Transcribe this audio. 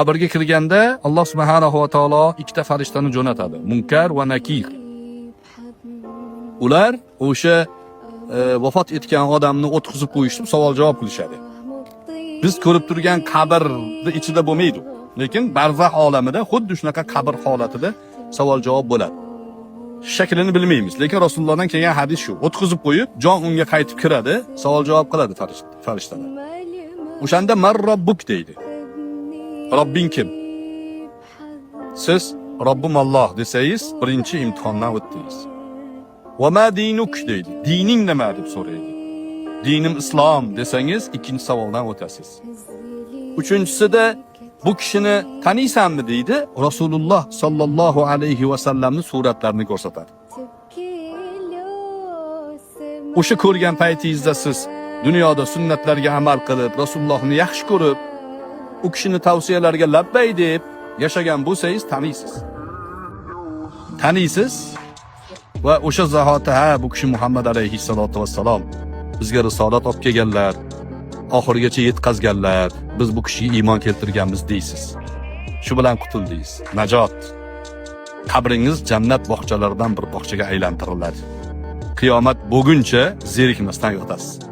Qabrga kirganda Alloh subhanahu va taolo ikkita farishtani jo'natadi. Munkar va Nakir. Ular o'sha vafot etgan odamni o'tqizib qo'yishib savol javob qilishadi. Biz ko'rib turgan qabrni ichida bo'lmaydi. Lekin barzax olamida xuddi shunaqa qabr holatida savol javob bo'ladi. Shaklini bilmaymiz, lekin Rasulullohdan kelgan hadis shu. O'tqizib qo'yib, jon unga qaytib kiradi, savol javob qiladi farishtalar. O'shanda "Man robbuk" deydi. Robbing kim? Siz "Robbim Alloh" desangiz, birinchi imtihondan o'tdingiz. "Va ma dinuk" deydi. Dining nima deb so'raydi. "Dinim islom" desangiz, ikkinchi savoldan o'tasiz. Uchinchisida "Bu kishini taniysanmi?" deydi. Rasululloh sollallohu alayhi va sallamning suratlarini ko'rsatadi. O'sha ko'rgan paytingizda siz dunyoda sunnatlarga amal qilib, Rasulullohni yaxshi ko'rib, u kishini tavsiyalariga labbay deb yashagan bo'lsangiz, taniysiz. Taniysiz va o'sha zahoti, ha, bu kishi Muhammad alayhissalotu vassalom bizga risolat olib kelganlar, oxirigacha yetkazganlar, biz bu kishiga iymon keltirganmiz deysiz. Shu bilan qutuldingiz. Najot. Qabringiz jannat bog'chalaridan bir bog'chaga aylantiriladi. Qiyomat bo'lguncha zerikmasdan yotasiz.